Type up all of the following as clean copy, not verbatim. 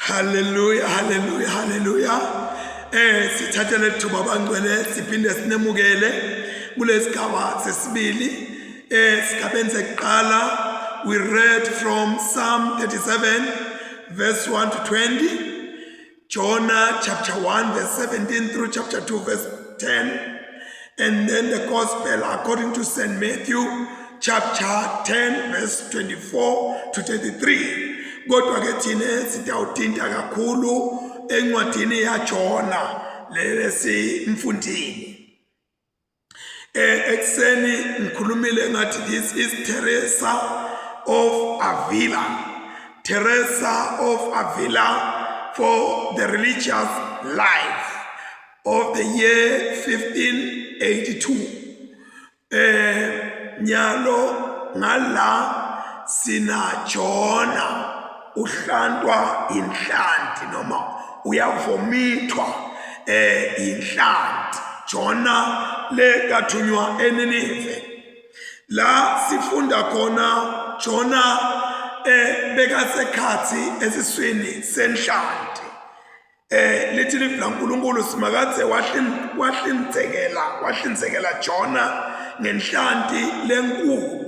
Haleluya, haleluya, haleluya. Sithathe lethuba abangcwele siphinde sinemukele kulesigaba sesibili. Sigabeni sekuqala we read from Psalm 37 verse 1 to 20, Jonah chapter 1 verse 17 through chapter 2 verse 10, and then the gospel according to St. Matthew chapter 10 verse 24 to 33. Kodwa ke thina sitawutinta kakhulu encwadini yaJona lelesimfundini. Ekuseni ngikhulumile ngathi this is Teresa of Avila. Teresa of Avila for the religious life of the year 1582. Nyalo ngala sina Jona uhlantwa inhlanti noma uyavomithwa inhlanti Jona le kathunywa eNinive la sifunda khona Jona bekasekhathi esiswini senhlanti. Lithi livi laNkulunkulu simakadze wahlinzekela wahlinzekela Jona ngenhlanti lenkulu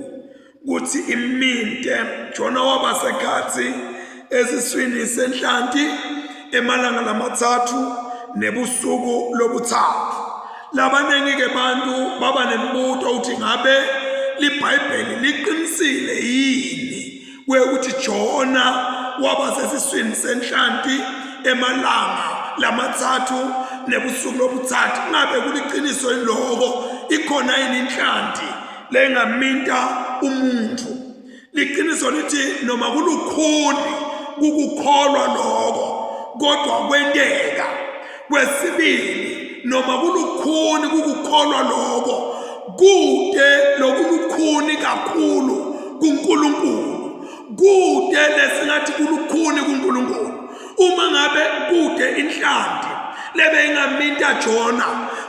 kuthi iminte. Jona waba sekhathi esiswini senhlanti emalanga lamathathu nebusuku lobuthathu. Labaningi-ke bantu baba nemibuto ukuthi ngabe liBhayibheli liqinisile yini kwekuthi Jona waba sesiswini senhlanti emalanga lamathathu nebusuku lobuthathu. Ngabe kuliqiniso yiloko? Ikhona yini inhlanti lengaminta umuntu? Liqiniso lithi noma kulukhuni kukukholwa lokho, kodwa kwenteka. Kwesibili, noma kulukhuni kukukholwa lokho, kude lokulukhuni kakhulu kuNkulunkulu, kude lesingathi kulukhuni kuNkulunkulu. Uma ngabe kude inhlanti lebe ingaminta Jona,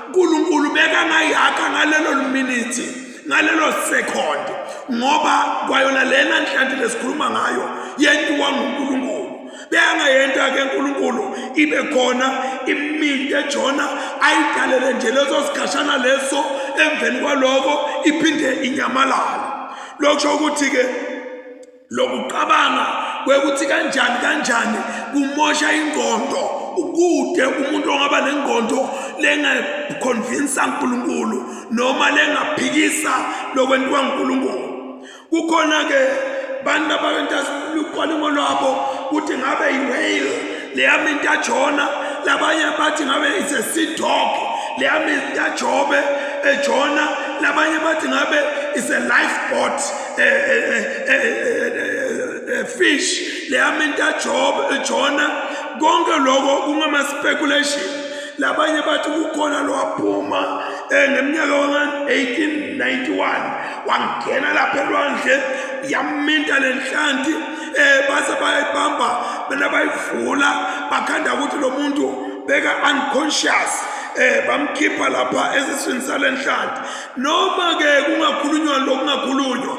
uNkulunkulu bekangayakha ngalelo minithi, ngalelo second, ngoba kwayona lena nhlanti lesikhuluma ngayo yentiwa nguNkulunkulu. Beyangayenta ke uNkulunkulu ibe khona iminte Jona, ayidalele nje leso sikhashana leso, emveni kwaloko iphinde inyamalale. Lokho ukuthi ke lokucabanga kwekuthi kanjani kanjani kumosha ingqondo. Ukude umuntu ongaba nengqondo lengaconvince uNkulunkulu noma lengaphikisa lokwentiwa uNkulunkulu. Kukhona ke bantu abawenta lucwaningo lwabo ukuthi ngabe i-whale leyaminta Jona, labanye bathi ngabe it's a sea dog leyaminta Jobe eJona, labanye bathi ngabe it's a lifeboat fish leyaminta Job Jona. Konke lokho kungama speculation. Labanye bathi kukhona lowaphuma ngeminyaka wama-1891 wangena lapha elwandle yaminta le nhlanti, base bayayibamba bena bayivula, bakhanda ukuthi lo muntu beka unconscious, bamkhipha lapha esiswini salenhlanti. Noma ke kungakhulunywa lokungakhulunywa,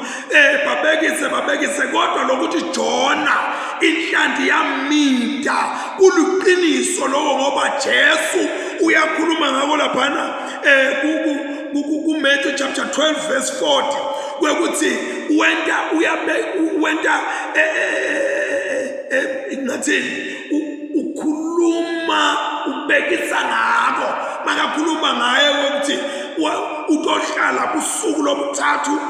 babekise babekise, kodwa lokuthi Jona inhlanti yaminta kuluqiniso lokho, ngoba Jesu uyakhuluma ngako laphana ku Matthew chapter 12 verse 40 kwekuthi wenta uyabe wenta ngathini, ukhuluma ubekisa ngako makakhuluma ngaye ukuthi utohlala busuku lobuthathu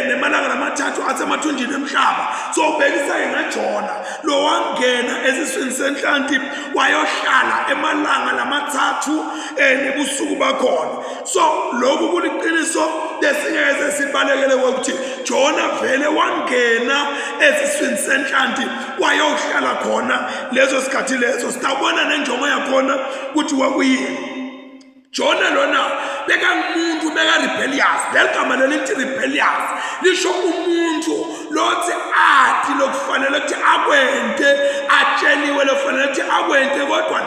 nemalanga lamathathu asemathunjini emhlaba. So ubekisa yena Jona lo wangena esiswini senhlanti wayohlala emalanga lamathathu nebusuku bakhona. So lokhu kuliqiniso lesingeke sibalekele ukuthi Jona vele wangena esiswini senhlanti wayohlala khona leso sikhathi leso. Sitawubona nenjongo yakhona ukuthi kwakuyini. Jona lona bekangumuntu beka rebellious. Leli gama lelithi rebellious lisho umuntu lothi athi lokufanele ukuthi akwente, atsheliwe lokufanele ukuthi akwente, kodwa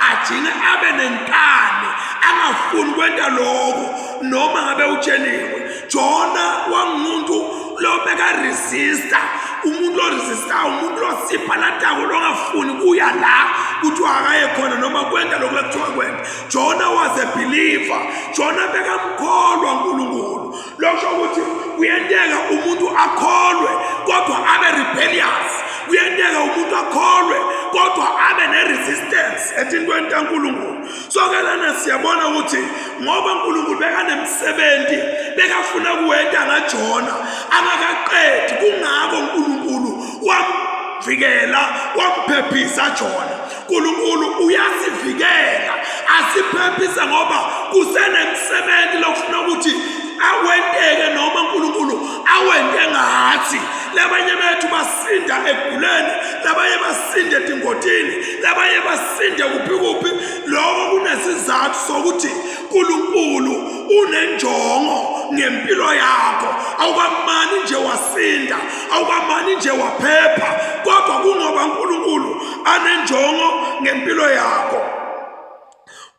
ajinge abe nenkani angafuni kwenta lokho noma ngabe utsheliwe. Jona wangumuntu lo beka resista, umuntu lo resistayo, umuntu losipha latako longafuni. wangafuni kuya la kuthiwa akaye khona noma kwenta lokhu lekuthiwa kwenta. Jona was a believer. Jona bekamkholwa uNkulunkulu. Lokho ukuthi kuyenteka umuntu akholwe kodwa abe rebellious. Kuyenteka umuntu akholwe kodwa abe ne-resistance etintweni taNkulunkulu. So ke lana siyabona ukuthi ngoba uNkulunkulu bekanemsebenzi bekafuna kuwenta ngaJona angakaqedi, kungako uNkulunkulu wamvikela wamphephisa Jona. uNkulunkulu uyasivikela asiphephise ngoba kusenemsebenzi lokufuna ukuthi awenteke noma uNkulunkulu awente ngathi. Labanye bethu basinda ekuguleni, labanye basinde etingotini, labanye basinde kuphi kuphi. Lokho kunesizathu sokuthi uNkulunkulu unenjongo ngempilo yakho. Awukamani nje wasinda, awukamani nje waphepha, kodwa kungoba uNkulunkulu anenjongo ngempilo yakho.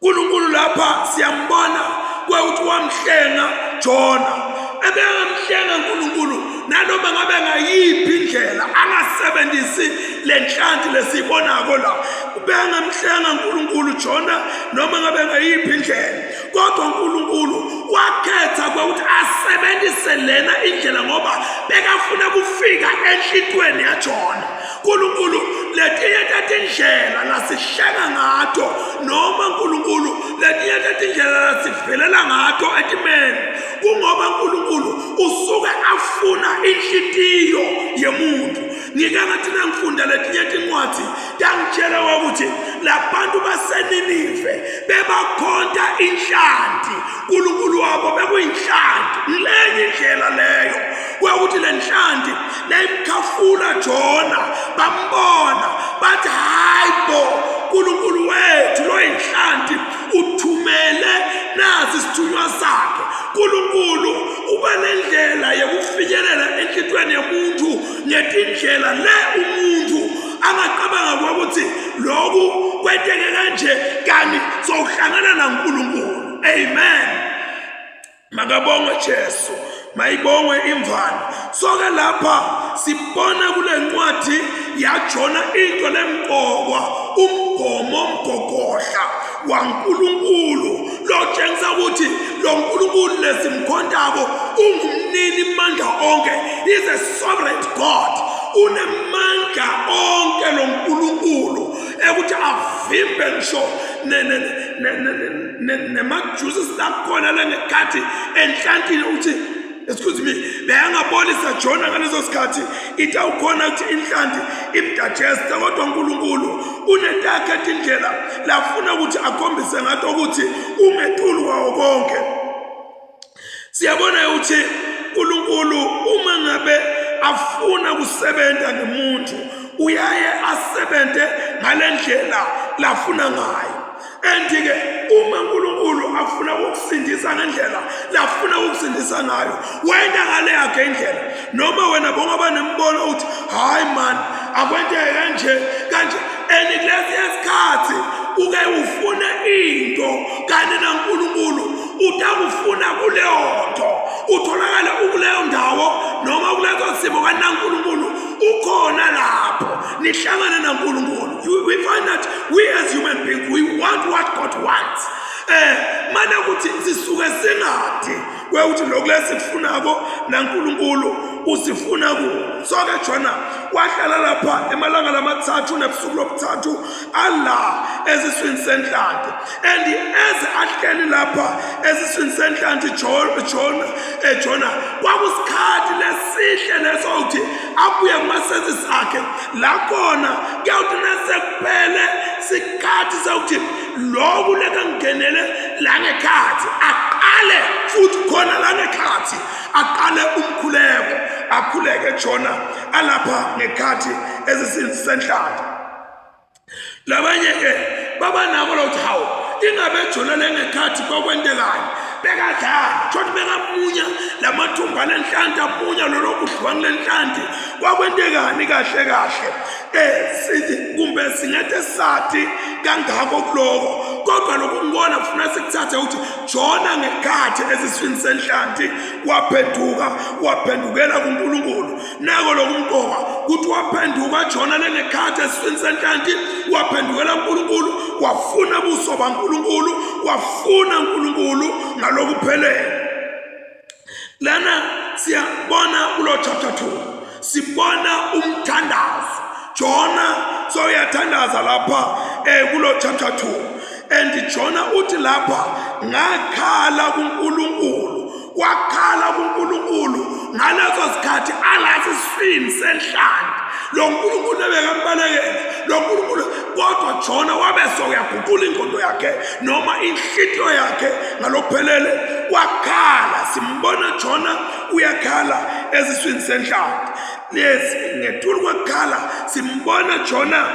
uNkulunkulu lapha siyambona kwekuthi wamhlenga Jona. Ebengamhlenga uNkulunkulu nanoma ngabe ngayiphi indlela, angasebenzisi le nhlanti lesiyibonako la. Ubengamhlenga uNkulunkulu Jona noma ngabe ngayiphi indlela, kodwa uNkulunkulu wakhetha kwekuthi asebenzise lena indlela ngoba bekafuna kufika enhlitweni yaJona. Nkulunkulu letinye tetindlela lasihlenga ngato noma Nkulunkulu letinye tetindlela lasivelela ngato etimeni kungoba Nkulunkulu usuke afuna inhlitiyo yemuntu. Ngike ngathi nangifunda letinye tincwadzi tangitshela ukuthi labantu baseNinive bebakhonta inhlanti, uNkulunkulu wabo bekuyinhlanti. Ngilenye indlela leyo kwekuthi le nhlanti nayimkhafula Jona bambona bathi hayi bo uNkulunkulu wethu loyinhlanti uthumele nasi isithunywa sakhe. uNkulunkulu uba nendlela yekufinyelela enhlitweni yomuntu ngetindlela le umuntu angacabanga ukuthi lokhu kwenteke kanje kani sowuhlangana naNkulunkulu. Amen. Makabongwe Jesu, mayibongwe imvana. Soke lapha sibona kule ncwadi yaJona into lemqokwa, umgomo omgogodla waNkulunkulu lotshengisa ukuthi lo Nkulunkulu lesimkhontako ungumnini mandla onke. He's a sovereign God. Unemandla onke lo Nkulunkulu ekuthi avimbe ngisho nemajusi lakhona lengekhathi enhlantini ukuthi excuse me beyangabolisa Jona ngaleso sikhathi itawukhona ukuthi inhlanti imdigeste, kodwa uNkulunkulu unetakhe tindlela lafuna ukuthi akhombise ngato ukuthi ungetulu kwawo konke. Siyabona ukuthi uNkulunkulu uma ngabe afuna kusebenza ngemuntu uyaye asebenze ngalendlela lafuna ngayo. And-ke uma uNkulunkulu afuna ukusindisa ngendlela lafuna ukusindisa ngayo, wenta ngale yakhe indlela. Noma wena bongaba nembono uthi hayi man akwenteke kanje kanje, and kulesi esikhathi uke ufune into kanti naNkulunkulu utakufuna kuleyo nto, utholakale ukuleyo ndawo noma kuleso simo kanti naNkulunkulu ukhona lapho, nihlangane naNkulunkulu. We find that we as human beings we want what God wants. Mana ukuthi sisuke singadi kwekuthi lokhu lesikufunako naNkulunkulu usifuna ku. So ke Jona wahlala lapha emalanga lamathathu nebusuku lobuthathu ala esiswini senhlanti, and eze ahleli lapha esiswini senhlanti Jona Jona kwakusikhathi lesihle leso ukuthi abuye kumasenzisi akhe la khona kuyawuthi nasekuphele sikhathi sekuthi loku lekangenele la ngekhathi aqale futhi khona la ngekhathi aqale umkhuleko, akhuleke Jona alapha ngekhathi esisenhlanti. Labanye ke baba nako lokuthi hawu ingabe Jona lengekhathi kwakwentekani. Bekadlala shoti bekamunya lamathumba alenhlanti, amunya lolo kudliwa kulenhlanti. Kwakwentekani kahle kahle? Kumbe singethe sathi kangako kuloko, kodwa lokhu ngibona kufuna sikuthathe ukuthi Jona ngekhathi esiswini senhlanti waphenduka, waphendukela kuNkulunkulu. Nako lokumqoka ukuthi waphenduka Jona lengekhathi esiswini senhlanti, waphendukela kuNkulunkulu, wafuna buso baNkulunkulu, wafuna uNkulunkulu ngalokuphelele. Lana siyabona kulo chapter 2 sibona umthandazo Jona, so uyathandaza lapha kulo chapter 2, and Jona uthi lapha ngakhala kuNkulunkulu, wakhala kuNkulunkulu ngaleso sikhathi alasiswini senhlanti lo nkulunkulu ebekambalekela lo nkulunkulu. Kodwa Jona wabe sewuyaguqula ingqondo yakhe noma inhlitiyo yakhe ngalokuphelele, wakhala. Simbona Jona uyakhala esiswini senhlanti. Yes, ngetulu kwekukhala simbona Jona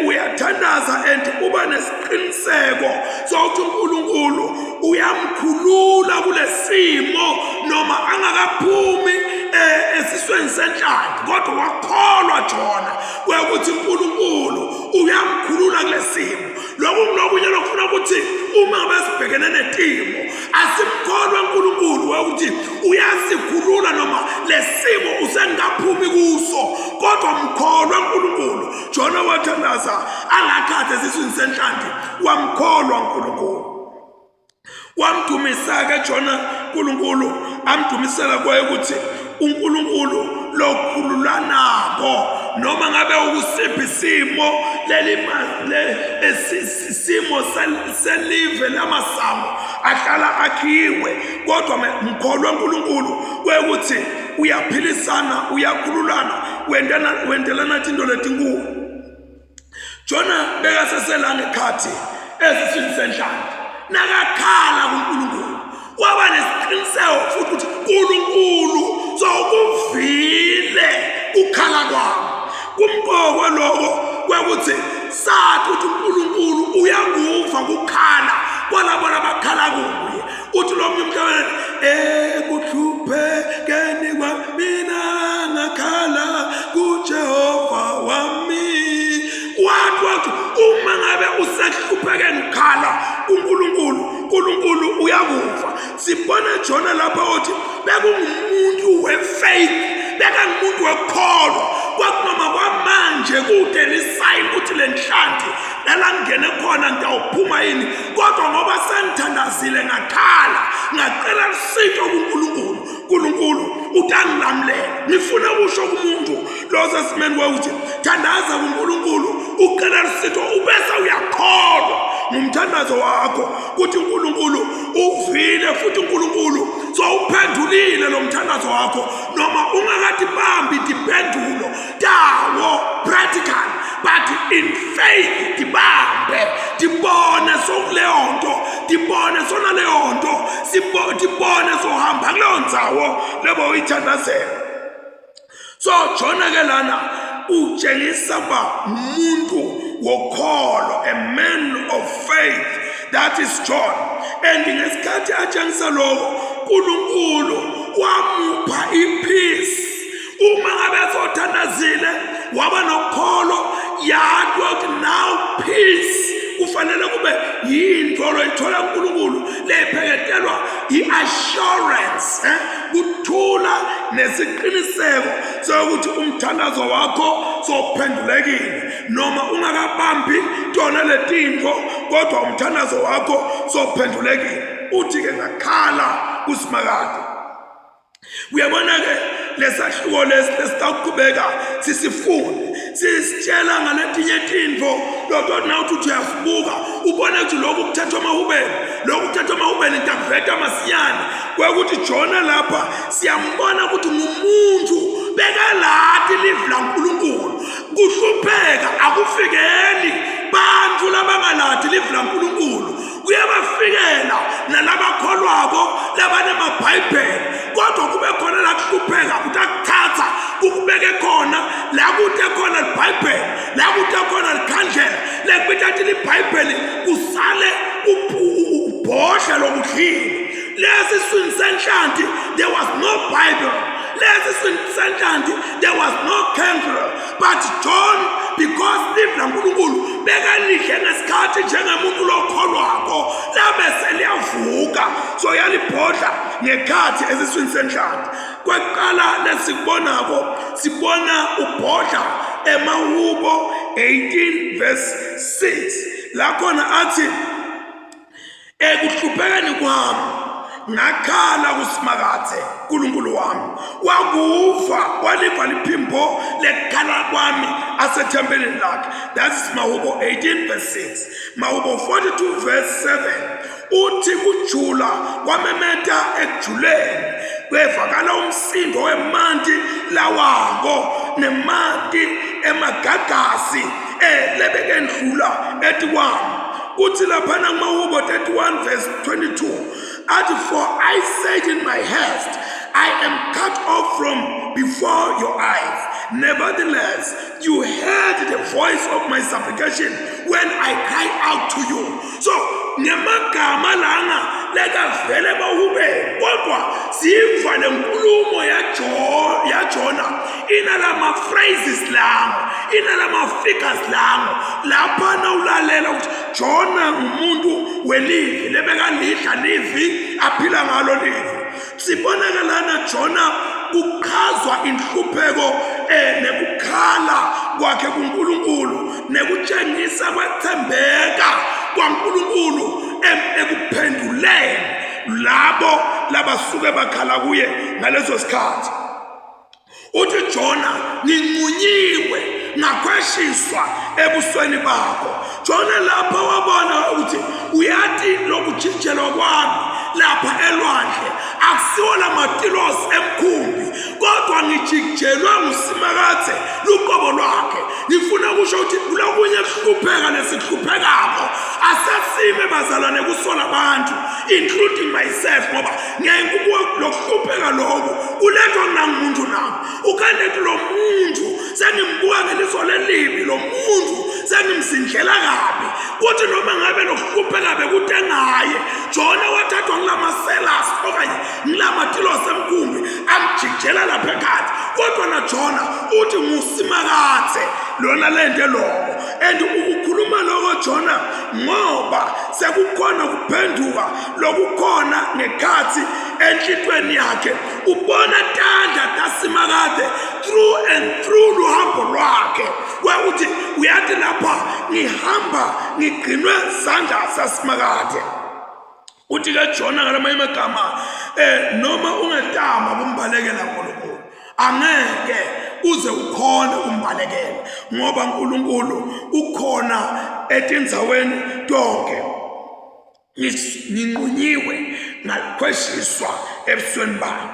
uyathandaza and uba nesiqiniseko sokuthi uNkulunkulu uyamkhulula kulesimo noma angakaphumi esisweni senhlanti, kodwa wakholwa Jona kwekuthi uNkulunkulu uyamkhulula kulesimo. Lokhu kunokunye lokufuna ukuthi uma ngabe sibhekene netimo asimkholwe uNkulunkulu ukuthi uyasikhulula noma lesimo usengaphumi kuso, kodwa mkholwe uNkulunkulu. Jona wathandaza angakhathi esiswini senhlanti, wamkholwa uNkulunkulu, wamdumisa-ke Jona uNkulunkulu, amdumisela kwaye ukuthi uNkulunkulu lokhululanako noma ngabe ukusiphi isimo, leli simo selive lamasango ahlala akhiwe, kodwa mkholwe uNkulunkulu kwekuthi uyaphilisana, uyakhululana, wentelana tinto letinkulu. Jona bekasesela ngekhathi esiswini senhlanti nakakhala kuNkulunkulu, waba nesiqiniseko futhi ukuthi uNkulunkulu sokuvile kukhala kwami. Kumqokwe lokho kwekuthi sathi ukuthi uNkulunkulu uyanguva kukhala kwalabo labakhala kuye. Uthi lo mnye umhlabeleli, ekuhluphekeni kwamina ngakhala kuJehova wami. Wathi uma ngabe usehluphekeni ukhala kuNkulunkulu, uNkulunkulu uyakuva. Sibona Jona lapha othi bekungumuntu we-faith, bekangumuntu wekukholwa. Kwakunoma kwamanje kude lisayini ukuthi le nhlanti lala ngingene khona ngiyawuphuma yini, kodwa ngoba sengithandazile ngakhala ngacela lusito kuNkulunkulu, uNkulunkulu utangilamulela. Ngifuna ukusho kumuntu lo sesimeni kwekuthi thandaza kuNkulunkulu ucela lusito ubese uyakholwa ngumthandazo wakho ukuthi uNkulunkulu uvile futhi uNkulunkulu sowuphendulile lo mthandazo wakho, noma ungakadibambi timpendulo tawo practical, but in faith tibambe, tibone sokuleyo nto, tibone sona leyo nto, tibone sohamba kuleyo ndzawo lebo uyithandazela. So Jona ke lana utshengisa uba umuntu wokholo, a man of faith, that is John. And ngesikhathi atshengisa lokho, uNkulunkulu wamupha ipeace. Uma ngabe sothandazile waba nokholo, yathi ukuthi now peace kufanele kube yinto loyithola uNkulunkulu lepheketelwa i-assurance, kuthula nesiqiniseko sokuthi umthandazo wakho sophendulekile noma ungakabambi tona letinto, kodwa umthandazo wakho sophendulekile. Uthi-ke ngakhala kuSimakade. Uyabona-ke lesahluko lesi lesitawuqhubeka sisifunde, sisitshela ngaletinye tintfo lototi nawuthi uthi uyasibuka ubone ukuthi lokhu kuthathwa emahubeni, lokhu kuthathwa emahubeni. Ngidakuveta masinyane kwekuthi Jona lapha siyambona ukuthi ngumuntu bekalati livi laNkulunkulu. Kuhlupheka akufikeli bantfu labangalati livi laNkulunkulu, kuyabafikela nalabakholwako labanemabhayibheli, kodwa kube khona la kuhlupheka kutakuthatha kukubeke khona la kute khona libhayibheli, la kute khona likhandlela lekubita thi libhayibheli, kusale ubhodla lokudlile. Lesi swini senhlanti there was no Bible. Lesi swini senhlanti there was no candle. But John because live laNkulunkulu bekalidle ngesikhathi njengemuntu lokholwako labe seliyavuka so yalibhodla ngekhathi esiswini senhlanti. Kwekuqala lesikubonako sibona ubhodla emahubo 18 verse 6 la khona athi Ekuhluphekeni kwami ngakhala kuSimakadze uNkulunkulu wami wakuva waliva liphimbo lekukhala kwami asethempelini lakhe. That is Mahubo 18 verse 6. Mahubo 42 verse 7 uthi kujula kwamemeta ekujuleni kwevakala umsindo wemanti lawako nemanti emagagasi eh lebekendlula etikwami. Kuthi laphana kumahubo 31 verse 22 athi for I said in my haste I am cut off from before your eyes. Nevertheless, you heard the voice of my supplication when I cried out to you. So, ngemagama lana lekavele emahubeni kodwa siyiva le nkulumo yaJona inalama phrases lawo inalama figures lawo lapha nawulalela ukuthi Jona ngumuntu welivi lebekalidla livi aphila ngalo livi. Sibonake lana Jona kuchazwa inhlupheko eh nekukhala kwakhe kuNkulunkulu nekutshengisa kwethembeka kwaNkulunkulu ekuphenduleni labo labasuke bakhala kuye ngaleso sikhathi. Uthi Jona, nginqunyiwe ngakhweshiswa ebusweni bakho. Jona lapha wabona ukuthi uyati lokujijelwa kwami lapha elwandle akusiwo lamatilosi emkhumbi kodwa ngijijelwe nguSimakadze luqobo lwakhe. Ngifuna kusho ukuthi kulokunye kuhlupheka lesihluphekako asesime bazalwane kusola abantu including myself ngoba ngeke kubuka lokuhlupheka lokhu kulethwa nangumuntu nami ukanti lo muntu sengimbuka ngeliso lelibi lo muntu sengimzindlela kabi kuthi noma ngabe lokuhlupheka bekude ngaye Jona wathathwa ngilama-sellers okanye ngilamatilosi emkhumbi amjikijela lapha ekhathi kodwa naJona uthi nguSimakadze lona lento loko and ukukhuluma loko Jona ngoba sekukhona kuphenduka lokukhona ngekhathi enhlitweni yakhe ubona tandla taSimakade through and through luhambo lwakhe kwekuthi uyathi lapha ngihamba ngigcinwe sandla saSimakade. Uthi ke Jona ngalamanye amagama eh noma ungetama kumbalekela uNkulunkulu angeke uze ukhone umbalekela ngoba uNkulunkulu ukhona etindzaweni tonke. Nginqunyiwe ngakhweshiswa ebusweni bami.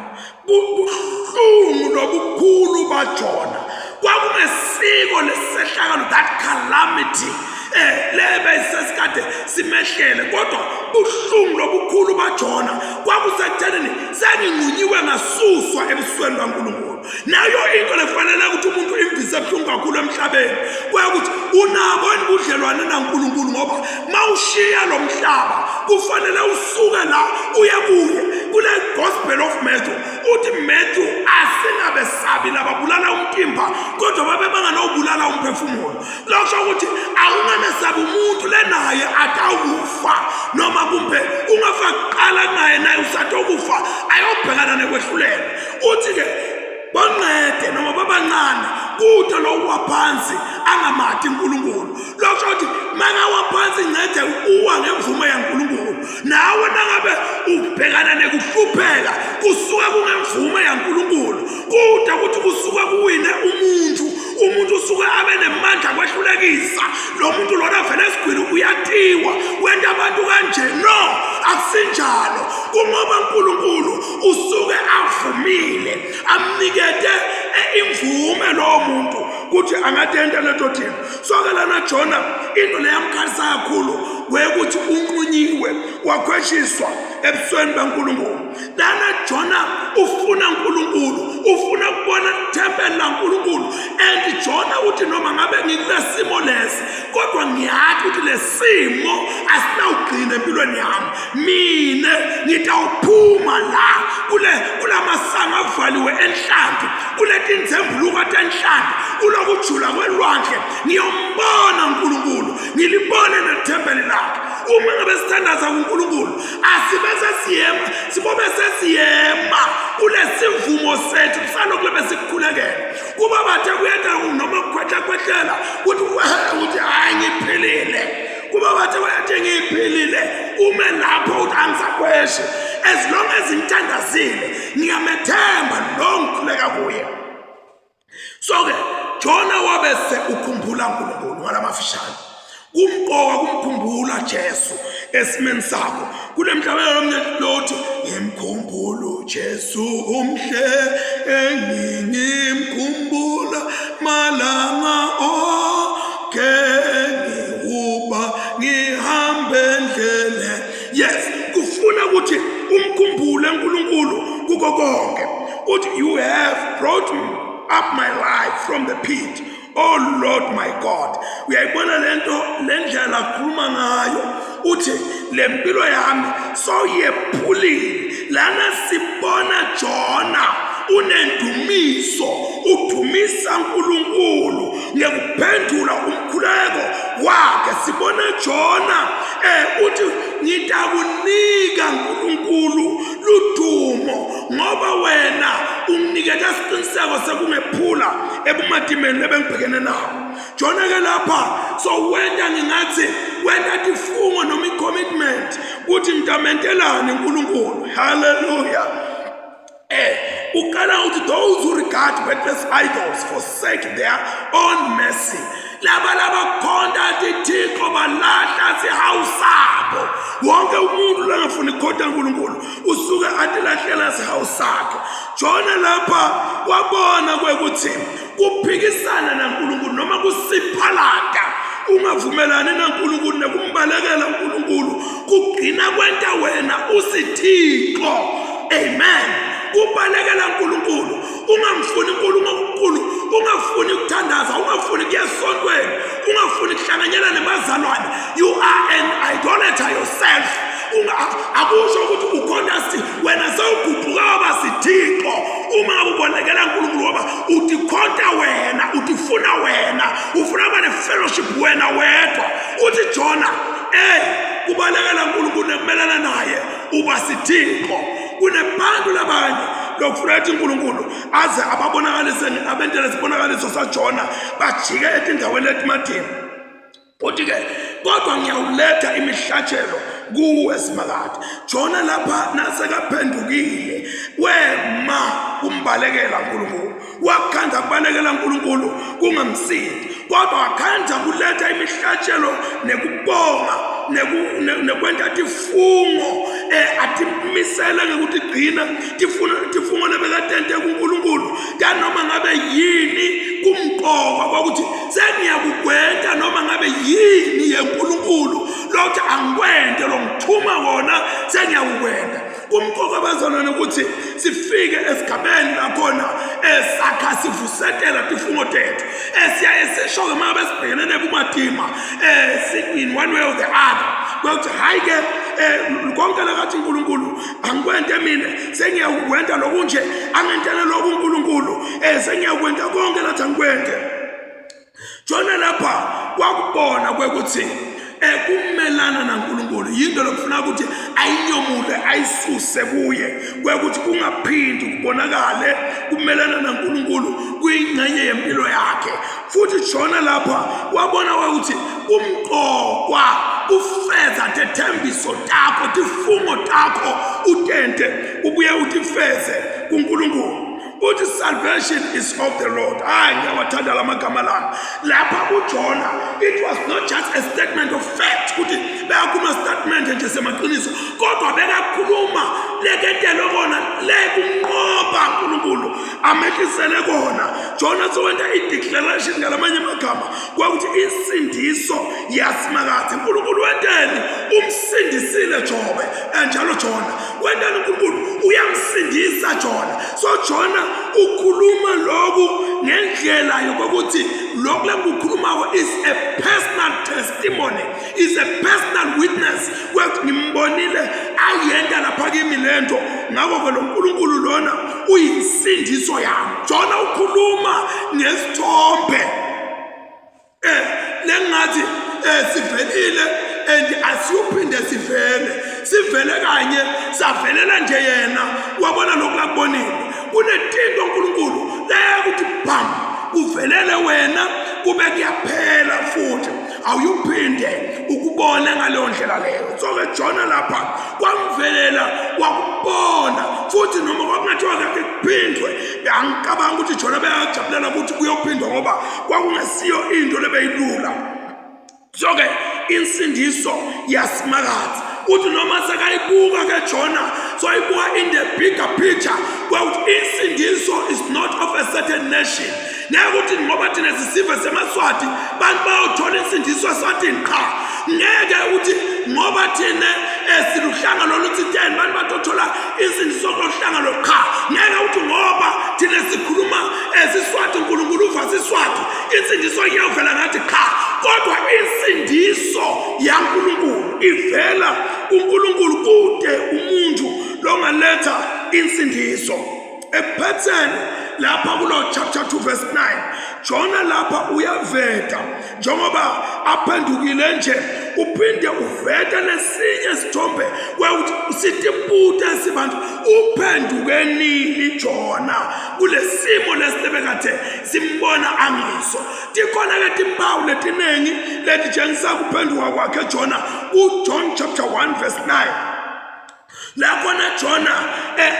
Buhlungu lobukhulu baJona kwakungesiko lesehlakalo that calamity eh lebe sesikade simehlele kodwa buhlungu lobukhulu baJona kwakusekuthenini senginqunyiwe ngasuswa ebusweni baNkulunkulu. Nayo into lefanele ukuthi umuntu imvise ebuhlungu kakhulu emhlabeni kwekuthi unabo yini ubudlelwane naNkulunkulu ngoba mawushiya lo mhlaba kufanele usuke la uye kuye. Kule Gospel of Matthew uthi Matthew asingabesabi lababulala umtimba kodwa babe banganowubulala umphefumulo. Lokho ukuthi awungamesabi umuntu lenaye atawufa noma kumbe ungafa kuqala naye naye usatokufa ayobhekana nekwehlulela. Uthi-ke boncede noma babancane kude lo uwa phansi angamathi uNkulunkulu. Lokho ukuthi makawa phansi ncede uwa ngemvume yaNkulunkulu. Nawe nangabe ubhekana nekuhlupheka kusuka kungemvume yaNkulunkulu. Kude ukuthi kusuka kuwine umuntu, umuntu usuke abe nemandla kwehlulekisa lo muntu lona vele esigwini uyatiwa wenta abantu kanje. No, akusinjalo. Kungoba uNkulunkulu usuke avumile amnikete imvume lowo muntu ukuthi angatenta leto thina. So-ke lana Jona into leyamkhalisa kakhulu kwekuthi unqunyiwe wakhweshiswa ebusweni baNkulunkulu. Lana Jona ufuna uNkulunkulu, ufuna ukubona ithempeli laNkulunkulu and Jona uthi noma ngabe ngikulesimo lesi kodwa ngiyathi ukuthi lesimo asinawugcina empilweni yami. Mina ngitawuphuma la kule kulamasango avaliwe enhlanti, kuletindzembuluka tenhlanti, kulokujula kwelwandle, ngiyombona uNkulunkulu, ngilibone nethempeli lakhe. Uma ngabe sithandaza kuNkulunkulu, asibe sesiyema, sibobe sesiyema kulesivumo sethu salokhu lebesikukhulekela. Kuba bathe kuyenta noma kukhwehla khwehlela, kuthi uthi hayi ngiphilile. Kuba bathe bayathi ngiphilile, ume lapho uthi angisakhweshi. As long as ngithandazile, ngiyamethemba lo ngikhuleka kuye. So-ke Jona wabe se ukhumbula uNkulunkulu ngalamafishane. Kumqoka kumkhumbula Jesu esimeni sakho. Kunemhlabelelo omnye lothi ngimkhumbula Jesu umhle engingimkhumbula malanga onke ngihuba ngihambe endleleni. Yes, kufuna ukuthi umkhumbule uNkulunkulu kuko konke. Uthi you have brought up my life from the pit. Oh Lord my God. Uyayibona lento lendlela akhuluma ngayo uthi lempilo yami soyephulile. Lana sibona Jona unendumiso udumisa uNkulunkulu ngekuphendula umkhuleko wakhe. Sibona Jona uthi ngitakunika uNkulunkulu ludumo ngoba wena unginikete isiqiniseko sekungephula ebumatimeni lebengibhekene nawo. Jona ke lapha so wenta ngingathi wenta tifungo noma i-commitment ukuthi ngitamentelani uNkulunkulu. Hallelujah. Uqala uthi those who regard worthless idols forsake their own mercy. Laba labakhonta tithixo balahla sihawu sabo. Wonke umuntu langafuni ukukhonta uNkulunkulu usuke atilahlela sihawu sakhe. Jona lapha wabona kwekuthi kuphikisana naNkulunkulu noma kusiphalata ungavumelani naNkulunkulu nekumbalekela uNkulunkulu kugcina kwenta wena usithixo. Amen. Kubalekela uNkulunkulu, ungamfuni uNkulunkulu, ungafuni ukuthandaza, ungafuni kuya esontweni, ungafuni kuhlanganyela nebazalwane. You are an idolater yourself. Akusho ukuthi ukhonta wena sewuguquka waba sithixo uma ngabe ubolekela uNkulunkulu, ngoba utikhonta wena, utifuna wena, ufuna kuba ne-fellowship wena wedwa. Uthi Jona, kubalekela uNkulunkulu nekumelana naye uba sithixo. Kunebantu labanye lokufuna ukuthi uNkulunkulu aze ababonakalise, abentele isibonakaliso saJona, bajike etindaweni etimadini. Uthi-ke kodwa ngiyawuletha imihlatshelo kuwe Simakade. Jona lapha nasekaphendukile wema kumbalekela uNkulunkulu, wakhanda kubalekela uNkulunkulu kungamsindi, kodwa wakhanda kuletha imihlatshelo nekubonga nekwenta tifungo atimisele ngekuthi gcina tifungo lebekatente kuNkulunkulu tanoma ngabe yini kumqoka kwakuthi sengiyakukwenta noma ngabe yini yeNkulunkulu lokuthi angikwente lo ngithuma wona sengiyakukwenta. Kumqoka bazalwane ukuthi sifike esigabeni lakhona esakha sivusetela tifungo tethu esiyaye sisho-ke uma ngabe sibhekene nebumatima in one way or the other, kwekuthi hhayi-ke konke lakathi uNkulunkulu angikwente mina sengiyakukwenta lokunje, angentele lokhu uNkulunkulu sengiyakwenta konke lathi angikwente. Jona lapha kwakubona kwekuthi kumelana naNkulunkulu yinto lokufuna ukuthi ayinyomule ayisuse kuye, kwekuthi kungaphindi kubonakale kumelana naNkulunkulu kuyingxenye yempilo yakhe. Futhi Jona lapha wabona ukuthi kumqokwa kufeza tethembiso takho, tifungo takho utente ubuye utifeze kuNkulunkulu. Uthi salvation is of the Lord. Hayi, ngiyawathanda la magama lana. Lapha kuJona it was not just a statement of fact ukuthi bekakhuluma statement nje semaqiniso, kodwa bekakhuluma lekentelo kona lekunqoba uNkulunkulu amehlisele kona. Jona sowenta i-declaration ngalamanye amagama kwakuthi insindiso yasimakade. uNkulunkulu wenteni? Umsindisile Jobe. Njalo Jona wenteni? uNkulunkulu uyamsindisa Jona. So Jona ukhuluma lokhu ngendlela yokuthi lokhu lengikukhulumako is a personal personal testimony, is a personal witness kwekuthi ngimbonile ayenta lapha kimi lento. Ngakho-ke lo Nkulunkulu lona uyinsindiso yami. Jona ukhuluma ngesithombe lengathi sivelile and asiyophinde sivele, sivele kanye savelela nje yena wabona lokhu lakubonile. Kunetinto uNkulunkulu leyekuthi bam kuvelele wena kube kuyaphela futhi awuyuphinde ukubone ngaleyo ndlela leyo. So-ke Jona lapha kwamvelela wakubona futhi, noma kwakungathiwa kake kuphindwe, angicabanga ukuthi Jona beyajabulela ukuthi kuyophindwa ngoba kwakungesiyo into lebeyilula. So-ke insindiso yaSimakadze uthi noma sekayibuka ke Jona, soyibuka in the bigger picture kwekuthi insindiso is not of a certain nation. Ngeke ukuthi ngoba thina sisive semaSwati bantu bayothola insindiso eSwatini, qha. Ngeke ukuthi ngoba thina siluhlanga loluthiteni bantu batothola insindiso kolohlanga lo, qha. Ngeke ukuthi ngoba thina sikhuluma siSwati uNkulunkulu uva siSwati insindiso iyovela ngathi, qha. Kodwa insindiso yaNkulunkulu ivela kuNkulunkulu, kude umuntu longaletha insindiso. Ekuphetheni lapha kulo chapter 2 verse 9, Jona lapha uyaveta njengoba aphendukile nje, uphinde uveta nesinye isithombe kwekuthi sitibute sibantu uphenduke nini Jona kulesimo lesilebekade simbona angiso. Tikhona-ke timpawu letiningi letitshengisa kuphenduka kwakhe Jona kuJohn chapter 1 verse 9, lakhona Jona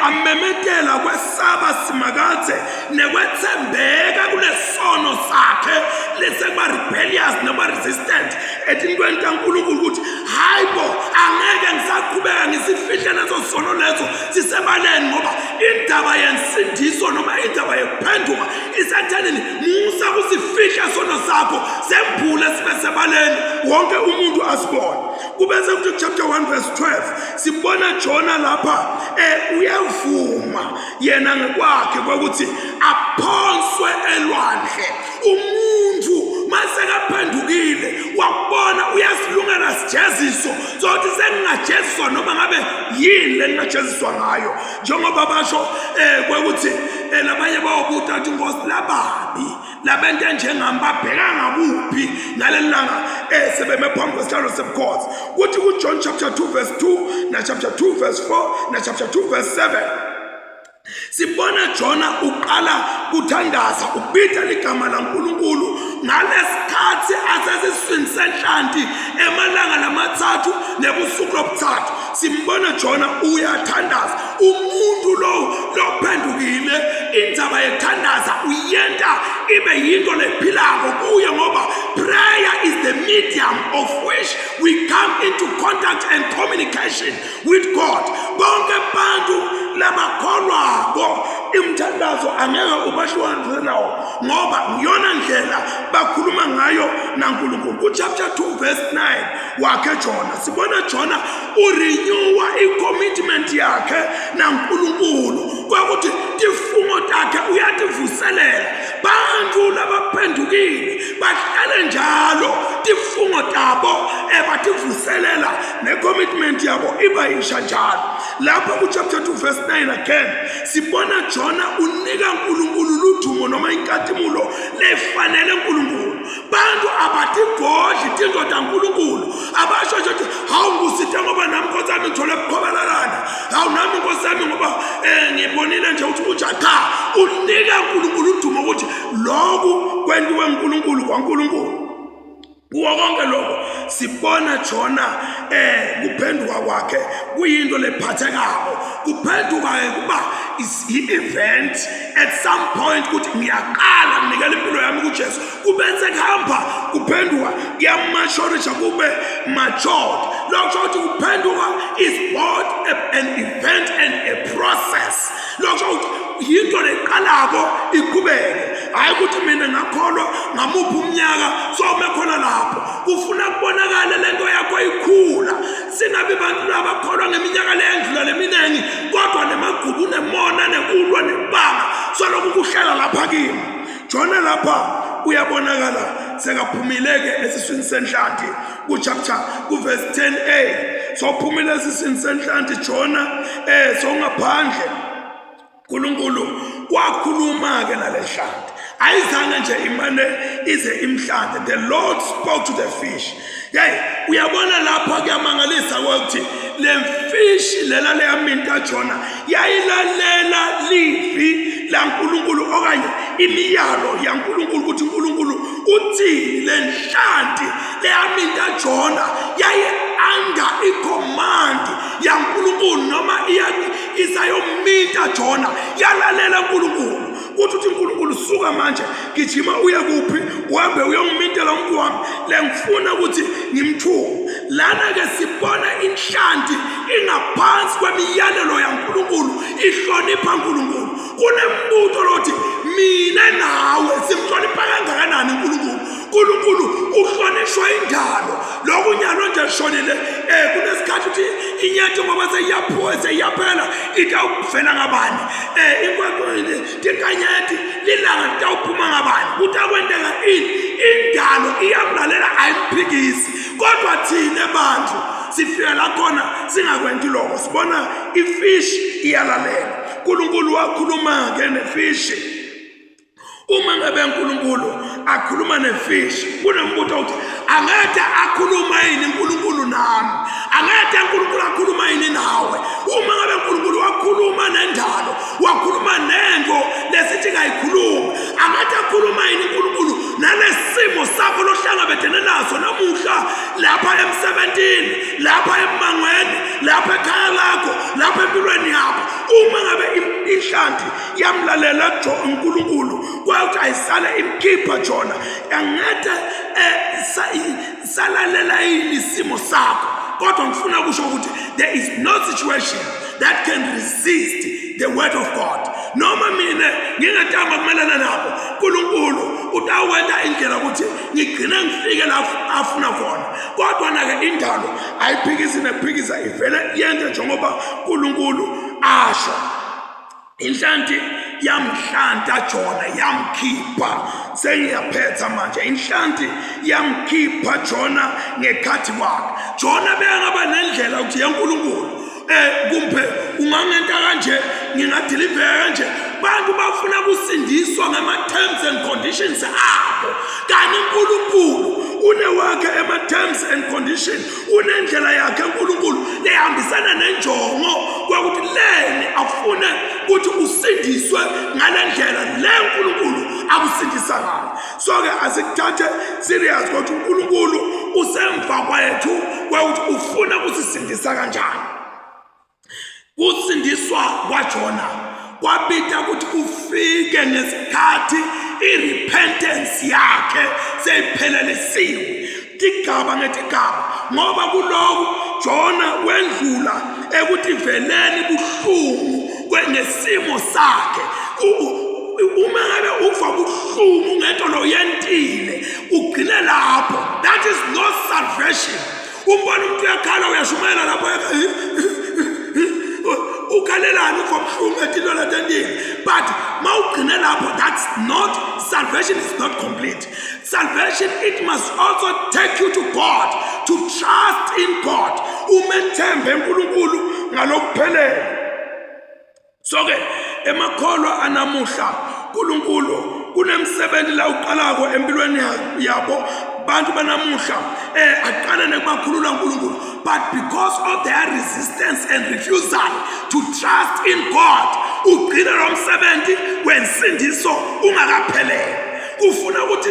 amemetela kwesaba Simakadze nekwethembeka kulesono sakhe lesekuba rebellious noma resistant etintweni taNkulunkulu, ukuthi hayi bo, angeke ngisaqhubeka ngisifihle leso sono leso sisebaleni, ngoba indaba yensindiso noma indaba yokuphenduka isethenini musa kusifihla sono sakho, sembule sibe sebaleni wonke umuntu asibone. Kube sekuthi chapter 1 verse 12 sibona Jona lapha uyavuma yena ngekwakhe kwekuthi aphonswe elwandle. Umuntu masekaphendukile wakubona uyasilungela sijeziso sokuthi sengingajeziswa noma ngabe yini lengingajeziswa ngayo, njengoba basho kwekuthi labanye bayobuta ukuthi Nkosi, lababi labento enjengami babheka ngakuphi ngaleli langa sebeme phambi kwesihlalo sebukhosi. Kuthi kuJohn chapter 2 verse 2 na chapter 2 verse 4 na chapter 2 verse 7 sibona Jona uqala kuthandaza, ubita ligama laNkulunkulu ngalesikhathi asesiswini senhlanti emalanga lamathathu nebusuku lobuthathu. Simbona Jona uyathandaza, umuntu lo lophendukile indaba yethandaza uyenta ibe yinto lephilako kuye, ngoba prayer is the medium of which we come into contact and communication with God. Bonke abantu labakholwako imthandazo angeke ubahlukanise nawo, ngoba ngiyona ndlela bakhuluma ngayo naNkulunkulu. Ku-chapter 2 verse 9 wakhe Jona, sibona Jona urenewa i-commitment yakhe naNkulunkulu, kwakuthi tifungo takhe uyativuselela. Bantu labaphendukile bahlale njalo tifungo tabo ebativuselela ne-commitment yabo iba yisha njalo. Lapha ku-chapter 2 verse 9 again sibona Jona unika uNkulunkulu ludumo noma inkatimulo lefanele uNkulunkulu. Bantu abatigodli tinto taNkulunkulu, abasho nje ukuthi hawu ngusite ngoba nami nkosi yami ngithole bukhobalalana, hawu nami nkosi yami ngoba ngibonile nje ukuthi uja. Cha, unika uNkulunkulu udumo ukuthi lokhu kwentiwe uNkulunkulu kwaNkulunkulu. Kuwo konke lokho sibona Jona kuphenduka kwakhe kuyinto lephathekako. Kuphenduka kuba i-event at some point ukuthi ngiyaqala nginikela impilo yami kuJesu, kube sekuhamba kuphenduka kuyamashorisha kube matured. Lokho ukuthi kuphenduka is both an event and a process. Lokho ukuthi yinto leqalako iqhubeke, hhayi ukuthi mina ngakholwa ngamuphi umnyaka so umekhona lapho. Kufuna kubonakale lento yakho ikhula, singabi bantu labakholwa ngeminyaka leyendlula leminingi, kodwa nemagubu nemona nekulwa nekubanga solokhu kuhlala lapha kimi. Jona lapha uyabonakala. sekaphumile-ke esiswini senhlanti kuchapter kuverse 10a sophumile esiswini senhlanti Jona eh songaphandle uNkulunkulu wakhuluma ke nalehlanti ayizange nje imane ize imhlante the Lord spoke to the fish hey uyabona lapha kuyamangalisa ukuthi le fish lela leyaminta Jona yayilalela livi laNkulunkulu okanye imiyalo yaNkulunkulu ukuthi uNkulunkulu uthini le nhlanti leyaminta Jona yayi under icommand yaNkulunkulu noma isayominta Jona yalalela uNkulunkulu uthi uthi uNkulunkulu suka manje gijima uye kuphi uhambe uyongimintela umuntu wami lengifuna ukuthi ngimthume lana ke sibona inhlanti ingaphansi kwemiyalelo yaNkulunkulu ihlonipha uNkulunkulu kunembuto lothi mina nawe simhlonipha kangakanani uNkulunkulu uNkulunkulu uhlonishwa indalo lokhu nyalo nje shonile eh kunesikhathi ukuthi inyathe ngoba seyiyaphuwa seyiyaphela itawuvela ngabani eh inkwenkwe tinkanyeti lilanga litawuphuma ngabani kutakwenteka ini indalo iyamlalela ayimphikisi kodwa thina bantu sifika la khona singakwenti lokho sibona ifish iyalalela uNkulunkulu wakhuluma ke nefishi uma ngabe uNkulunkulu akhuluma nefishi kunombuto uthi angeke akhuluma yini uNkulunkulu nami angeke uNkulunkulu akhuluma yini nawe uma ngabe uNkulunkulu wakhuluma nendalo wakhuluma nento lesithi kayikhuluma angeke akhuluma yini uNkulunkulu nalesimo sakho lohlangabetene naso namuhla lapha emsebenzini lapha emmangweni lapha ekhaya lakho lapha empilweni yakho uma ngabe inhlanti yamlalela uNkulunkulu kwathi ayisale imkhipha Jona angeke eh, salalela yini isimo sakho kodwa ngifuna kusho ukuthi there is no situation that can resist the word of God noma mina ngingatama kumelana nabo uNkulunkulu utawenta indlela ukuthi ngigcine ngifike la afuna khona kodwa nake indalo ayiphikisi nekuphikisa ivele yente njengoba uNkulunkulu asho Inhlanti yamhlanta Jona yamkhipha sengiyaphetha manje inhlanti yamkhipha Jona ngekhathi kwakhe Jona bengaba nendlela ukuthi yenkulunkulu eh kumbe ungangenta kanje ngingadiliveka kanje bantu bafuna kusindiswa ngama terms and conditions abo kanti uNkulunkulu unewakhe ema terms and conditions unendlela yakhe uNkulunkulu lehambisana nenjongo kwakuthi leni afune ukuthi usindiswe ngale ndlela le uNkulunkulu akusindisa ngayo so ke asikuthathe serious kodwa uNkulunkulu usemva kwethu kwakuthi ufuna kusisindisa kanjani Kusindiswa kwaJona kwabita ukuthi kufike ngesikhathi i-repentance yakhe seyiphelelisiwe tigaba ngetigaba ngoba kuloku Jona wendlula ekutiveleni buhlungu ngesimo sakhe uma ngabe uva buhlungu ngento loyentile ugcine lapho that is no salvation umbona umuntu uyakhala uyashumayela lapho ukhalelani uva buhlungu etilwela tentini but ma ugcine lapho that's not salvation is not complete salvation it must also take you to god to trust in god umethembe unkulunkulu ngalokuphelele So ke emakholwa anamuhla uNkulunkulu kunemsebenzi la uqalako empilweni yabo bantu banamuhla eh aqale nekubakhulula uNkulunkulu but because of their resistance and refusal to trust in God ugcine lo msebenzi wensindiso ungakaphelele kufuna ukuthi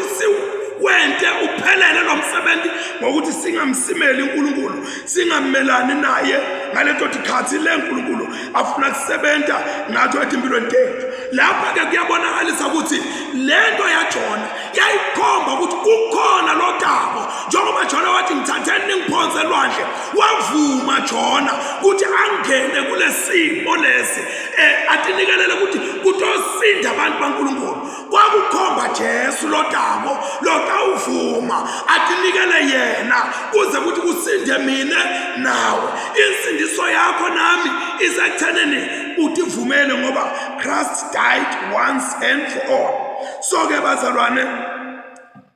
wente uphelele lo msebenzi ngokuthi singamsimeli uNkulunkulu singamelani naye ngaleto tikhathi le uNkulunkulu afuna kusebenza ngathi etimpilweni tethu lapha-ke kuyabonakalisa ukuthi le nto yajona yayikhomba ukuthi kukhona lo dabo njengoba jona wathi ngithatheni ningiphonse elwandle wavuma jona ukuthi angene kule simo lesi um atinikelele ukuthi kutosinda abantu bankulunkulu kwakukhomba Jesu lotako lotawuvuma atinikele yena kuze kuthi kusinde mina nawe insindiso yakho nami isekuthenini utivumele ngoba Christ died once and for all so ke bazalwane.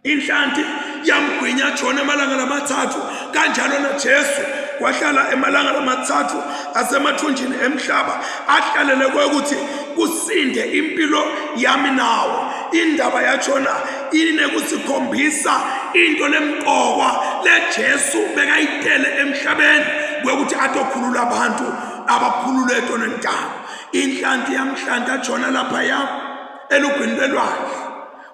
Inhlanti yamgwinya Jona emalanga lamathathu kanjalo naJesu wahlala emalanga lamathathu asemathunjini emhlaba ahlalele kwekuthi kusinde impilo yami nawo. Indaba yaJona inekusikhombisa into lemqokwa leJesu bekayitele emhlabeni kwekuthi atokhulula abantu abakhulule etonweni tabo. Inhlanti yamhlanta Jona laphaya elugwini lwelwandle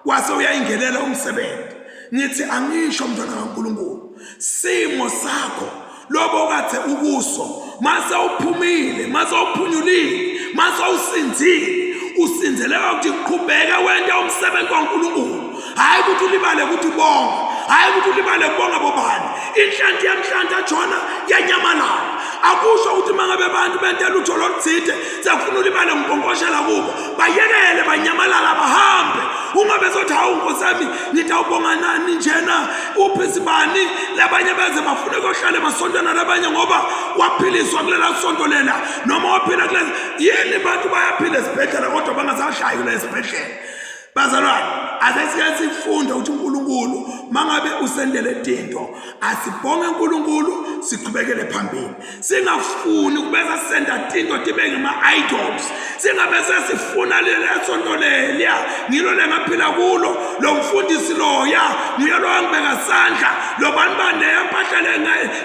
wase uyayingenela umsebenzi ngithi angisho mntwana kaNkulunkulu simo sakho lobo okathe ukuso mase uphumile mase uphunyulile mase usinzile usinzeleka ukuthi qhubeka wente umsebenzi kaNkulunkulu hayi ukuthi ulibale ukuthi ubonga hayi ukuthi ulibale kubonga bobani inhlanti yamhlanta Jona yanyamalala akusho ukuthi uma ngabe abantu bente lutho loluthide sekufuna ulibale ngibonkoshela kubo bayekele banyamalala bahambe ungabe sothi hawu nkosi yami ngitawubonga nani njena uphi sibani labanye beze bafune kuyohlala emasontweni alabanye ngoba waphiliswa kulela sonto lela noma waphila kulezi yini abantu bayaphila esibhedlela kodwa bangasahlayi kule sibhedlela Bazalwane, ake sike sifunde ukuthi uNkulunkulu mangabe usendele tinto, asibonge uNkulunkulu siqhubekele phambili. Singafuni ukubeza senda tinto tibe ngama idols. Singabe sesifuna leli sonto leliya, ngilo lengaphila kulo, lo mfundisi loya, nguye lo wangibeka sandla, lo bani bani leya mpahla le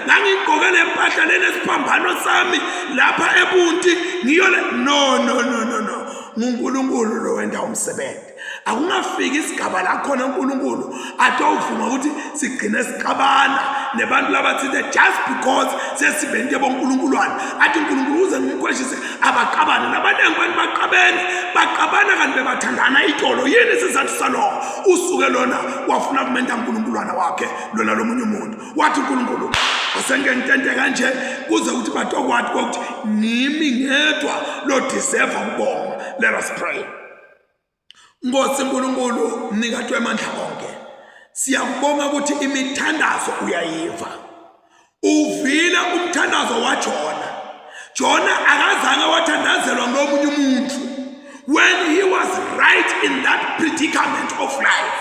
ngangigqoke le mpahla lenesiphambano sami lapha ebunti, ngiyo le no no no no no. nguNkulunkulu lo wenda umsebenzi akungafiki isigaba la khona uNkulunkulu atowuvuma ukuthi sigcine sixabana nebantu labathile just because sesibente bonkulunkulwane athi uNkulunkulu uze ngimkhweshise abaqabane labaningi abantu baqabene baqabana kanti bebathandana itolo yini isizathu salokho usuke lona wafuna kumenta uNkulunkulwana wakhe lona lomunye umuntu wathi uNkulunkulu asenge ngitente kanje kuze ukuthi batokwathi kokuthi ngimi ngedwa lo deserve ukubonga. Let us pray. Nkosi uNkulunkulu mnikatwe amandla onke, siyakubonga ukuthi imithandazo uyayiva. Uvile umthandazo waJona. Jona akazange wathandazelwa ngomunye umuntu when he was right in that predicament of life,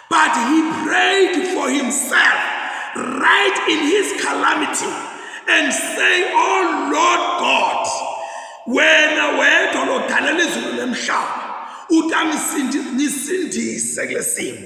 but he prayed for himself right in his calamity and say, oh Lord God, wena wedwa lodalela izulu nemhlaba utangisindise kulesimo.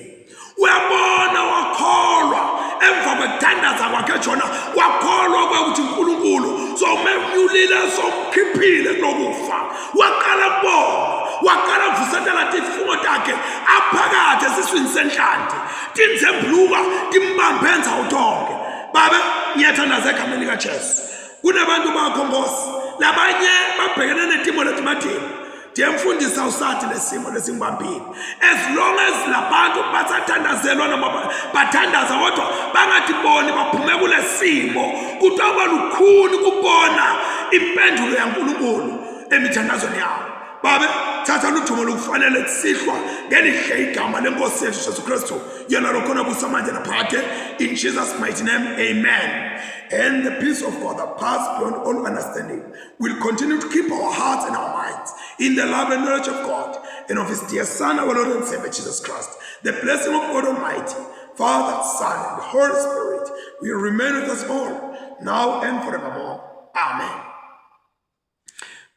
Uyabona, wakholwa emva kwekuthandaza kwakhe Jona, wakholwa ukuthi uNkulunkulu somemnyulile somkhiphile kulokufa. Waqala kubonga, waqala kuvusetela tifungo takhe aphakathi esiswini senhlanti, tinzembuluka timbambe ndzawo tonke. Babe, ngiyathandaza egameni likaJesu, kunabantu bakho Nkosi, labanye babhekene netimo letimadini. Ndiyemfundisa usathi lesimo lesingibambile. As long as labantu basathandazelwa noma bathandaza kodwa bangatiboni baphume kulesimo, kutawuba lukhuni kubona impendulo yaNkulunkulu emithandazweni yabo. Babe, thatha ludumo lokufanele kusihlwa ngelihle igama lenkosi yethu Jesu Kristu, yena lokhona busa manje naphakade. In Jesus mighty name, amen. And the peace of God that pass beyond all understanding will continue to keep our hearts and our minds in the love and knowledge of God and of his dear Son, our Lord and Savior, Jesus Christ. The blessing of God Almighty, Father, Son, and Holy Spirit will remain with us all, now and forevermore. Amen.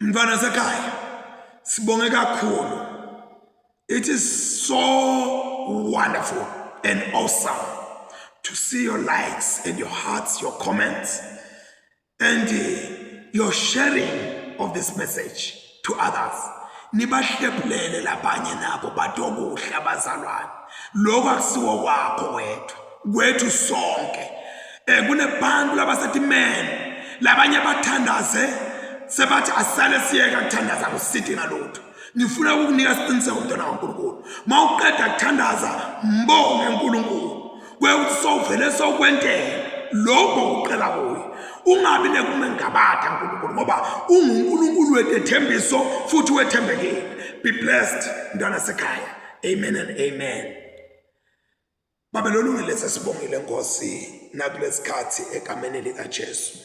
Mntwana sekhaya, sibonge kakhulu. It is so wonderful and awesome to see your likes and your hearts, your comments, and your sharing of this message to others. Nibahlephulele labanye nabo batokuhle abazalwane. Lokho akusiwo kwakho wedwa, kwethu sonke. Kunebantu labasetimeni, labanye bathandaze sebathi asale siyeka kuthandaza kusidi ngalutho. Ngifuna ukukunika isiqiniseko mntwana kaNkulunkulu, uma uqeda kuthandaza mbonge uNkulunkulu kwekuthi sowuvele sowukwentela lokho ucela kuye. Ungabi nekumengabada uNkulunkulu ngoba unguNkulunkulu wetethembiso futhi wethembekile. Be blessed mntwana sekhaya. Amen and amen. Babe lolungile, sesibongile Nkosi nakulesikhathi egameni likaJesu.